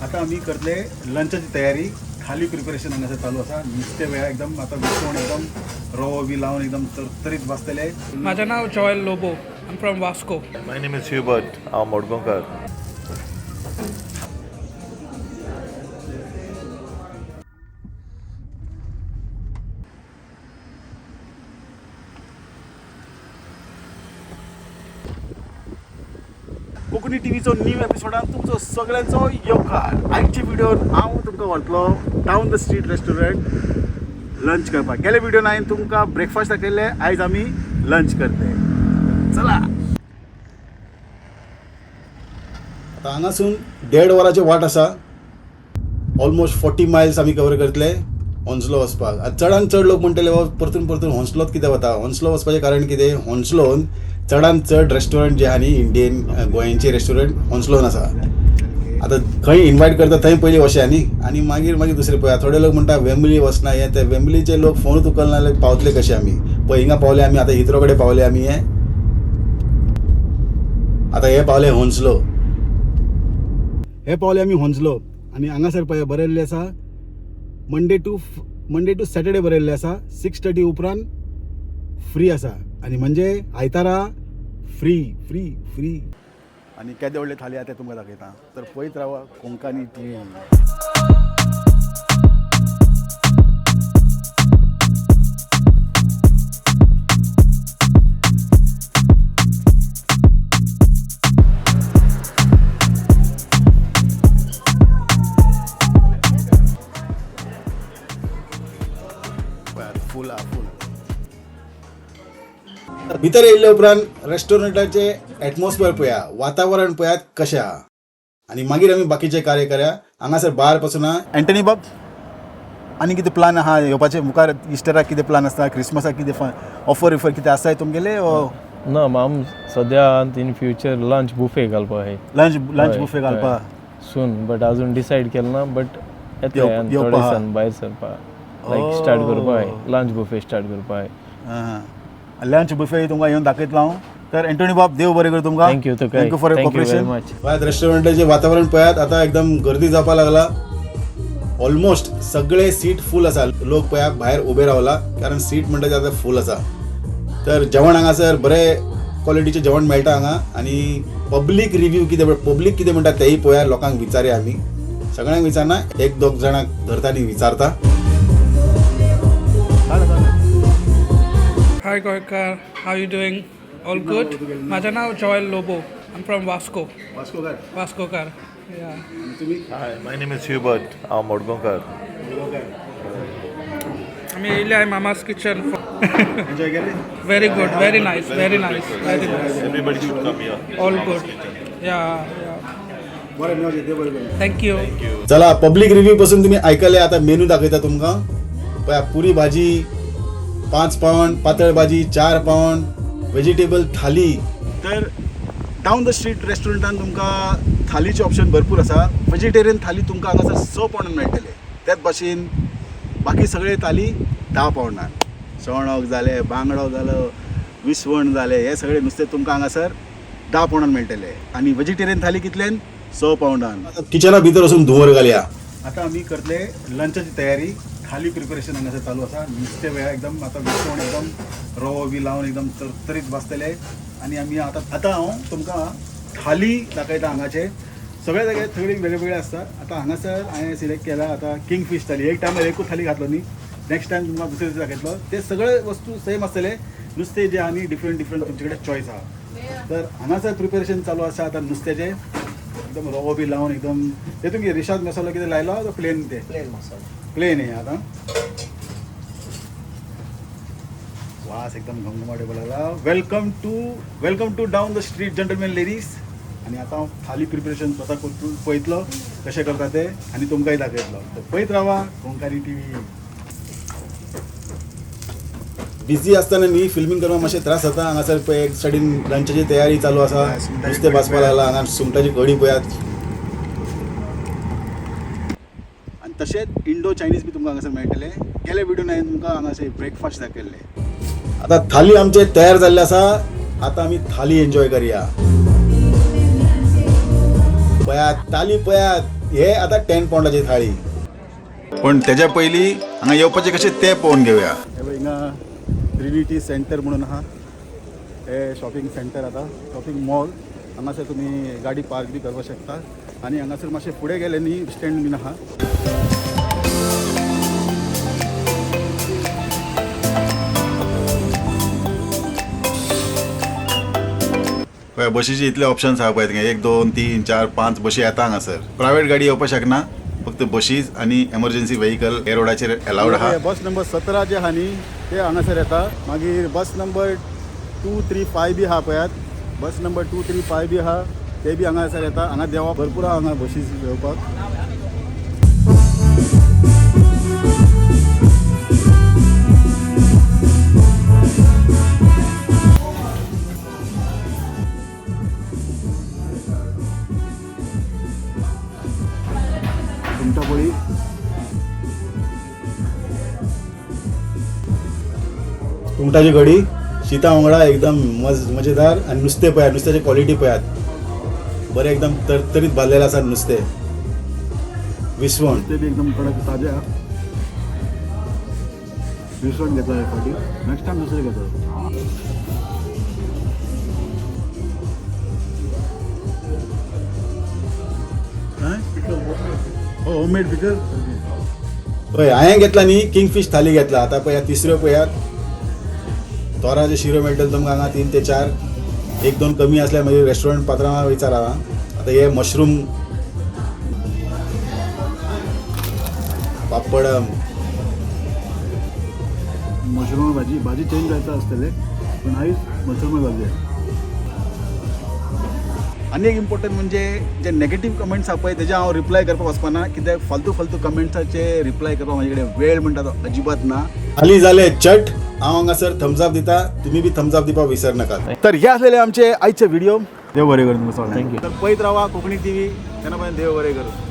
आतां आमी करतले लंचाची तयारी. थाली प्रिपरेशन हांगासर चालू आसा. नुस्तें वेळा एकदम आतां विसवण एकदम रवो बी लावन एकदम तरतरीत भाजतले. माझं नाव Joel Lobo. I'm from Vasco. My name is Hubert. हांव मडगांवकार. कोंकणी टीव्हीचो न्यू एपिसोडान तुमचो सगळ्यांचो येवकार. आयच्या व्हिडिओन हांव तुमकां व्हरतलो down the street restaurant lunch करपाक. गेल्या व्हिडिओन हांवें तुमकां ब्रेकफास्ट दाखयल्ले, आयज आमी लंच करतले. चला, आतां हांगासून 1.5 वरांची वाट आसा. ऑलमोस्ट 40 मायल्स आमी कवर करतले होन्सलो वचपाक. आतां चडान चड लोक म्हणटले, बाबा परतून परतून होन्सलोत कित्याक वता? होन्सलो वचपाचें कारण कितें? होन्सलोन चडान चड रेस्टॉरंट जे आहा न्ही, इंडियन गोंयचे रेस्टॉरंट होन्सलोन आसा. आतां खंय इनवायट करता थंय पयलीं वचया न्ही, आनी मागीर मागीर दुसरे पळया. थोडे लोक म्हणटा वेम्बली वचना, हें ते वेम्बलीचे लोक फोनूच उखलना जाल्यार पावतले कशे आमी? पळय हिंगा पावले आमी, आतां हिथ्रो कडेन पावले आमी. हे आतां हे पावले होन्सलो, हे पावले आमी होन्सलो. आनी हांगासर पळय बरयल्लें आसा, मंडे टू सॅटर्डे बरयल्लें आसा, 6:30 उपरांत फ्री आसा. आनी म्हणजे आयतारा फ्री फ्री फ्री. आनी केदे व्हडले थाली आहा ते तुमकां दाखयता. तर पळयत रावा कोंकणी टीव्ही. फूल आहा फूल. भितर येयल्ले उपरांत रेस्टॉरंटाचे एटमॉस्फियर पळया, वातावरण पळयात कशें आहा, आनी मागीर आमी बाकीचे कार्य करया. हांगासर बार पासून आहा. एंटनी बाब, आनी कितें प्लान आहा येवपाचे मुखार? इस्टराक कितें प्लान आसता? क्रिसमसाक कितें ऑफर विफर कितें आसा तुमगेले? ना, आम सद्या इन फ्युचर लंच बुफे घालपा आहाय. लंच बुफे घालपा? सून, बट अजून डिसायड केलें ना, बट येतले आनी येवपा थोडे आहा. दिसान भायर सरपा, लायक स्टार्ट करपा आहाय, लंच बुफे स्टार्ट करपा आहाय. लंच बुफे तुमकां येवन दाखयतलो हांव. तर एंटनी बाब, देव बरें करूं तुमकां. Thank you तुका. Thank you for thank you very cooperation. Much. पळयात रेस्टॉरंटाचें वातावरण पळयात, आतां एकदम गर्दी जावपाक लागला. ऑलमोस्ट सगळे सीट फूल आसा. लोक पळया भायर उबे रावला, कारण सीट म्हणटा ते आतां फूल आसा. तर जेवण हांगासर बरें क्वॉलिटीचें जेवण मेळटा हांगा. आनी पब्लीक रिव्यू कितें, पब्लीक कितें म्हणटा तेंय पळया. लोकांक विचारया आमी. सगळ्यांक विचारना, एक दोग जाणांक धरता आनी विचारता. Hi Goikar, how you doing? All good? माझं नाव Joel Lobo. I'm from Vasco. Vascokar. Yeah. Hi, my name is Hubert. हांव मडगांवकार. आम्ही येयले आहे मामा's किचन. एन्जॉय केलें? Very good, very nice, very nice, very nice. Everybody should come here. All good. Yeah. बरें मेवचें, देव बरें करूं. Thank you. चला, पब्लीक रिव्यू पासून तुम्ही ऐकले, आता मेनू दाखयता तुमकां. पळया, पुरी भाजी 5 पावंड, पातळ भाजी 4 पावंड, व्हेजिटेबल थाली. तर डावन the street रेस्टॉरंटान तुमकां थालीचे ऑप्शन भरपूर आसा. व्हेजिटेरियन थाली तुमकां हांगासर 6 पावंडान मेळटले. त्याच भाशेन बाकी सगळे थाली 10 पावंडान. चणक जालें, बांगडो जालो, विसवण जालें, हे सगळे नुस्तें तुमकां हांगासर 10 पावंडान मेळटले. आनी व्हेजिटेरियन थाली कितल्यान? 6 पावंडान. किचना भितर वचून धुंवर घालया. आतां आमी करतले लंचाची तयारी. थाली प्रिपरेशन हांगासर चालू आसा. नुस्तें वेळा एकदम आतां विसवण एकदम रवो बी लावन एकदम तरतरीत भाजतले. आनी आमी आतां आतां हांव तुमकां थाली दाखयता. हांगाचे सगळे जाग्यार थोडी वेगळे वेगळे आसता. आतां हांगासर हांवें सिलेक्ट केला आतां किंग फिश थाली. एक टायमार एकूच थाली घातलो न्ही, नेक्स्ट टायम तुमकां दुसरे दीस दाखयतलो. ते सगळे वस्तू सेम आसतले, नुस्तें जें आहा न्ही डिफरंट डिफरंट तुमचे कडेन चॉयस आहा. तर हांगासर प्रिपरेशन चालू आसा आतां नुस्त्याचें, एकदम रवो बी लावन एकदम. तेतून कितें रेशाद मसालो कितें लायलो तो प्लेन? ते प्लेन मसाला. प्लेन आहे. आता वास एकदम घमघमाट येवपाक लागला. Welcome to down the street, gentlemen, ladies. आनी आतां हांव थाली प्रिपरेशन स्वता करून पळयतलो कशें करता ते, आनी तुमकांय दाखयतलो. तर पळयत रावा कोंकणी टीव्ही. बिझी आसतना न्ही फिल्मींग करपाक मातशें त्रास जाता. हांगासर पळय एक सायडीन लंचाची तयारी चालू आसा, नुस्तें भाजपाक लागला. हांगा सुंगटाची कडी पळयात. आनी तशेंच इंडो चायनीज बी तुमकां हांगासर मेळटले. गेले व्हिडियोन हांवें तुमकां हांगासर ब्रेकफास्ट दाखयल्ले. आतां थाली आमचे तयार जाल्ले आसा. आतां आमी थाली एन्जॉय करया. पळयात थाली पळयात, हे आतां 10 पावंडाची थाळी. पण तेज्या पयलीं हांगा येवपाचें कशें तें पळोवन घेवया. हे पळय, हिंगा ट्रिनिटी सेंटर म्हणून आहा, हे शॉपिंग सेंटर आतां शॉपिंग मॉल. हांगासर तुमी गाडी पार्क बी करपाक शकता आनी हांगासर मातशें फुडें गेले न्ही स्टँड बीन आहा. पळय, बशीचे इतले ऑप्शन्स आहा पळय थिंगा, 1 2 3 4 5 बशी येता हांगासर. प्रायवेट गाडी येवपाक शकना, फक्त बशीज आनी एमर्जन्सी व्हेकल हे रोडाचेर अलावड आहा. बस नंबर 17 जे आहा न्ही ते हांगासर येता. मागीर बस नंबर 2 3 5 बी आहा पळयात, बस नंबर 2 3 5 बी आहा, ते बी हांगासर येता. हांगा देवा भरपूर आहा हांगा बशीज घेवपाक. सुंगटापोळी. सुंगटाची कडी शिता वांगडा एकदम मजेदार. आनी नुस्तें पळयात, नुस्त्याची क्वॉलिटी पळयात, बरें एकदम तरतरीत भाजलेलें आसा नुस्तें, विसवण. ते बी एकदम कडक ताजे आहा. विसवण घेतला एक फावटी, नेक्स्ट टायम दुसरें घेतलो. हो, होममेड पिकल. पळय, हांवें घेतला न्ही किंगफीश थाली घेतला. आतां पळयात तिसऱ्यो पळयात, तोराचे शिरो मेळटले तुमकां हांगा 3 ते 4, 1 2 कमी आसल्यार मागीर रेस्टॉरंट पात्रांवाक विचार हांगा. आतां हे मशरूम पापडम. मशरूम भाजी, भाजी चेंज जायता आसतले पण आयज मशरूम भाजी आहे. आनी एक इम्पॉर्टंट म्हणजे जे नेगेटीव कमेंट्स आहा पळय तेजे हांव रिप्लाय करपाक वचपाना, कित्याक फालतू फालतू कमेंट्साचे रिप्लाय करपाक म्हाजे कडेन वेळ म्हणटा तो अजिबात ना. हाली जाले चट, हांव हांगासर थम्स अप दिता, तुमी बी थम्स अप दिवपाक विसरनाकात. तर हे आसलेले आमचे आयचे व्हिडिओ. देव बरें करूं तुमकां सगळ्यांक. Thank you. तर पळयत रावा कोंकणी टीव्ही. तेन्ना पर्यंत देव बरें करूं.